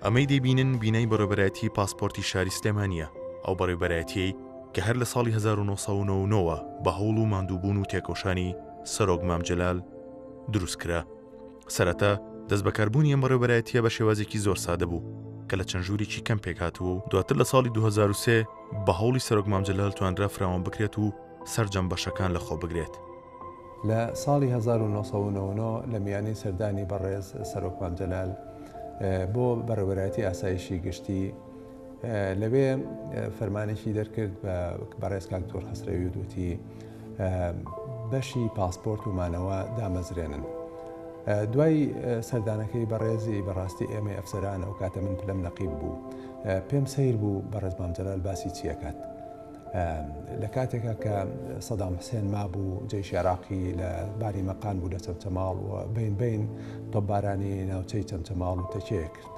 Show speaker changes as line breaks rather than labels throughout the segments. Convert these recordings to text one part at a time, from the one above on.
ئەمەی دەیبینن بینای بەڕێوبەرایەتی پاسپۆرتی شاری سلێمانییە، ئەو بەڕێوبەرایەتیەی کە هەر لە ساڵی 1999 وە بە هەوڵ و ماندووبوون و تێکۆشانی سەرۆک مام جەلال دروست کرا. سەرەتا دەستبەکاربوونی ئەم بەڕێوبەرایەتیە بە شێوازێکی زۆر سادە بوو کە لە چەند ژوورێکی کەم پێکهاتووە و دواتر لە ساڵی 2003 بە هەوڵی سەرۆک مام جەلال توانرا فراوان بکرێت و سەرجەم بەشەکان لەخۆ بگرێت.
لە ساڵی 1999 لە میانەی سەردانی بەڕێز سەرۆک مام جەلال بۆ بەڕێوەبەرایەتی ئاسایشی گشتی لەوێ فەرمانێکی دەرکرد بە بەڕێز کاک دکتۆر خەسرەوی و وتی بەشی پاسپۆرت و مانەوە دامەزرێنن. دوای سەردانەکەی بەڕێزی بەڕاستی ئێمەی ئەفسەران ئەو کاتە من پلەم نەقیب بوو پێم سەیر بوو بەڕێز مام جەلال باسی چیەکات. لە کاتێکا کە سەدام حسێن مابوو جەیشی عێراقی لە باری مەقان بوو لە چەمچەماڵ و بین بین تۆپبارانی ناوچەی چەمچەماڵ و تەکیە کرد.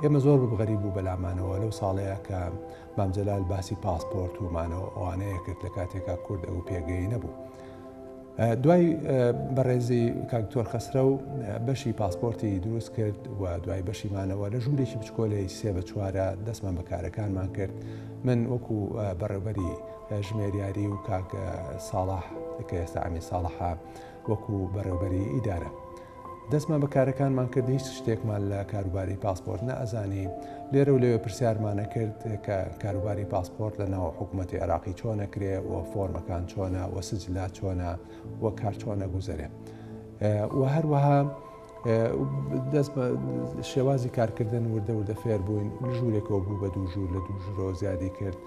ئێمە زۆر بوو غەریب بوو بەلامانەوە لەو ساڵەیە کە مام جەلال باسی پاسپۆرت و مانەوە ئەوانەیە کرد لە کاتێکا کورد ئەو پێگەی نەبوو. دوای بەڕێزی کاک دکتۆر خەسرەو بەشی پاسپۆرتی دروست کرد و دوای بەشی مانەوە لە ژوورێکی بچکۆلەی سێ بە چوارە دەستمان بە کارەکانمان کرد من وەکو بەڕێوبەری ژمێریاری و کاک ساڵح کە ئێستا عەمید ساڵحە وەکو بەڕێوبەری ئیدارە. دەستمان بە کارەکانمان کرد، هیچ شتێکمان لە کاروباری پاسپۆرت نەئەزانی، لێرە و لەوێ پرسیارمان ئەکرد کە کاروباری پاسپۆرت لە ناو حکوومەتی عێراقی چۆن ئەکرێ و فۆرمەکان چۆنە و سجلات چۆنە و کار چۆن ئەگوزەرێ و هەروەها دەست بە شێوازی کارکردن وردە وردە فێر بووین، ژوورێکەوە بوو بە دوو ژوور، لە دوو ژوورەوە زیادی کرد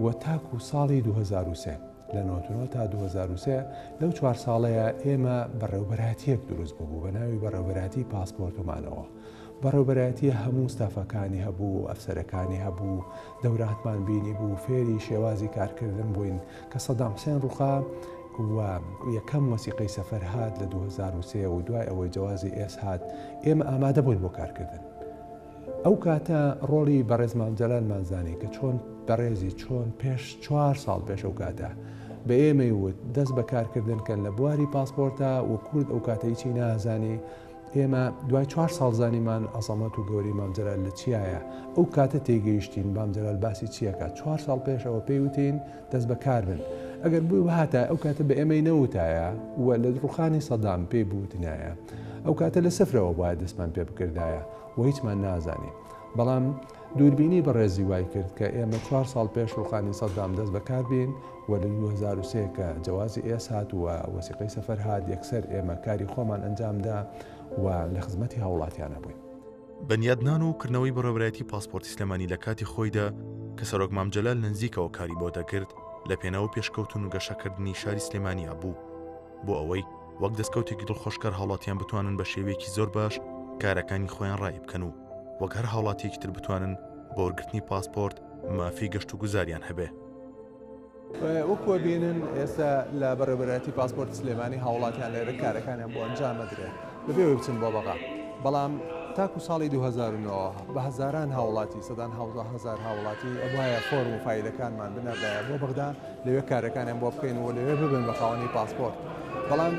و تاکوو ساڵی 2003. لە 99 تا 2003 لەو چوار ساڵەیە ئێمە بەڕێوبەرایەتیەک دروست ببوو بە ناوی بەڕێوبەرایەتی پاسپۆرت و مانەوە. بەڕێوبەرایەتی هەموو ستافەکانی هەبوو، ئەفسەرەکانی هەبوو، دەوراتمان بینی بوو، فێری شێوازی کارکردن بووین کە سەدام حسێن ڕووخا و یەکەم وەسیقەی سەفەر هات لە 2003 و دوای ئەوەی جەوازی ئێس هات ئێمە ئامادە بووین بۆ کارکردن. ئەو کاتە ڕۆڵی بەڕێز مام جەلالمان زانی کە چۆن بەڕێزی چۆن پێش چوار ساڵ پێش ئەو کاتە بە ئێمەی وت دەست بە کارکردن کەن لە بواری پاسپۆرتا و کورد ئەو کاتە هیچی نازانی ئێمە دوای چوار ساڵ زانیمان عەزەمەت و گەورەی مام جەلال لە چیایە ئەو کاتە تێگەیشتین مام جەلال باسی چیەکە چوار ساڵ پێش ئەوە پێی وتین دەست بە کار بن ئەگەر بووی بهاتایە ئەو کاتە بە ئێمەی نەوتایە و لە ڕوخانی سەدام پێی بوتنایە ئەو کاتە لە سفرەوە بوایە دەستمان پێ بکردایە و هیچمان نازانی. بەڵام دووربینی بەڕێزی وای کرد کە ئێمە چوار ساڵ پێش ڕووخانی سەدام دەست بەکار بین و لە 2003 کە جەوازی ئێس هات و وەسیقەی سەفەر هات یەکسەر ئێمە کاری خۆمان ئەنجام دا و لە خزمەتی هاوڵاتیانە بووین.
بنیادنان و کردنەوەی بەڕێوەبەرایەتی پاسپۆرتی سلێمانی لە کاتی خۆیدا کە سەرۆک مام جەلال لە نزیکەوە کاری بۆ دەکرد لە پێناو پێشکەوتن و گەشەکردنی شاری سلێمانیا بوو. بۆ ئەوەی وەک دەستکەوتێکی دڵخۆشکەر هاوڵاتیان بتوانن بە شێوەیەکی زۆر باش کارەکانی خۆیان ڕایی بکەن و وەک هەر هاوڵاتیەکی تر بتوانن بە وەرگرتنی پاسپۆرت مافی گەشت و گوزاریان هەبێ.
وەکو ئەبینن ئێستا لە بەڕێوەبەرایەتی پاسپۆرتی سلێمانی هاوڵاتیان لێرە کارەکانیان بۆ ئەنجام ئەدرێت بەبێ ئەوەی بچن بۆ بەغا بەڵام تاکو ساڵی 2009 بە هەزاران هاوڵاتی سەدان هەزار هاوڵاتی ئەبوایە فۆرم و فایلەکانمان بنەردایە بۆ بەغدا لەوێ کارەکانیان بۆ بکەین و لەوێ ببن بە خاوەنی پاسپۆرت. بەڵام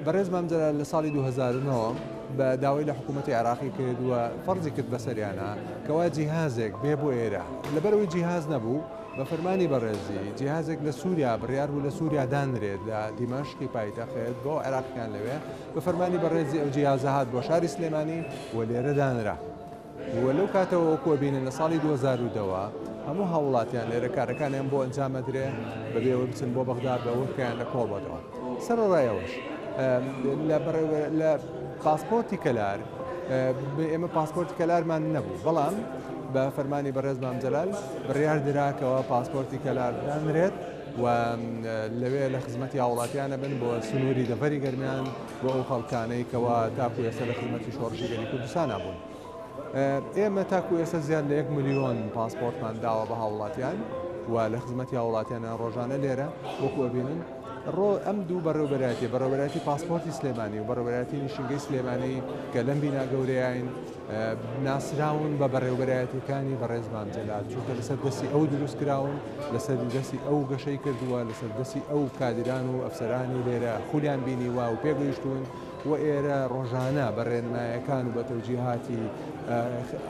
بەڕێز مام جەلال لە ساڵی 2009 بە داوای لە حکوومەتی عێراقی کرد و فەرزی کرد بەسەریانا کەوا جیهازێک بێ بۆ ئێرە. لەبەرئەوەی جیهاز نەبوو، بە فەرمانی بەڕێزی جیهازێک لە سووریا بڕیار بوو لە سووریا دانرێت لە دیمەشقی پایتەخت بۆ عێراقیان لەوێ، بە فەرمانی بەڕێزی ئەو جیهازە هات بۆ شاری سلێمانی و لێرە دانرا. و لەو کاتەوە وەکو ئەبینن لە ساڵی 2010 وە هەموو هاووڵاتیان لێرە کارەکانیان بۆ ئەنجام ئەدرێ بەبێ ئەوەی بچن بۆ بەغدا بە ورکەیان لە کۆڵ بۆتەوە. سەرەڕای ئەوەش لە لە پاسپۆرتی کەلار ئێمە پاسپۆرتی کەلارمان نەبوو بەڵام بە فەرمانی بەڕێز مام جەلال بڕیار دراکەوە پاسپۆرتی کەلار دانرێت و لەوێ لە خزمەتی هاوڵاتیانە بن بۆ سنووری دەڤەری گەرمیان بۆ ئەو خەڵکانەی کەوا تاکو ئێستا لە خزمەتی شۆڕشی گەلی کوردستانا بوون. ئێمە تاکو ئێستا زیاد لە یەک ملیۆن پاسپۆرتمان داوە بە هاوڵاتیان و لە خزمەتی هاوڵاتیانە ڕۆژانە لێرە وەکو ئەبینن ڕۆ ئەم دوو بەڕێوبەرایەتی بەڕێوبەرایەتی پاسپۆرتی سلێمانی و بەڕێوبەرایەتی نیشینگەی سلێمانی کە لەم بینا گەورەیەین ناسراون بە بەڕێوبەرایەتیەکانی بەڕێز مام جەلال چونکە لەسەر دەستی ئەو دروست کراون لەسەر دەستی ئەو گەشەی کردووە لەسەر دەستی ئەو کادیران و ئەفسەرانی لێرە خولیان بینیوە و پێگەیشتوون. و ئێرە ڕۆژانە بە ڕێنمایەکان و بە تەوجیهاتی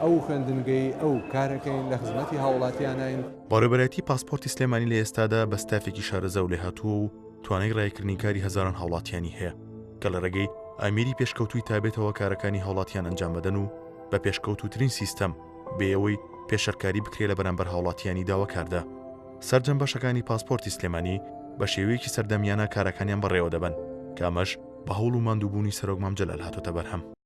ئەو خوێندنگەی ئەو کارەکەین لە خزمەتی هاوڵاتیانین.
بەڕێوەبەرایەتی پاسپۆرتی سلێمانی لە ئێستادا بە ستافێکی شارەزا و لێهاتووە و توانای ڕایکردنی کاری هەزاران هاوڵاتیانی هەیە کە لە ڕێگەی ئامێری پێشکەوتووی تابێتەوە کارەکانی هاوڵاتیان ئەنجام بدەن و بە پێشکەوتووترین سیستەم بێ ئەوەی پێشەرکاری بکرێ لە بەرامبەر هاوڵاتیانی داواکاردا. سەرجەم بەشەکانی پاسپۆرتی سلێمانی بە شێوەیەکی سەردەمیانە کارەکانیان بەڕێوە دەبەن کە ئەمەش بە هەوڵ و ماندووبوونی سەرۆک مام جەلال هاتۆتە بەرهەم.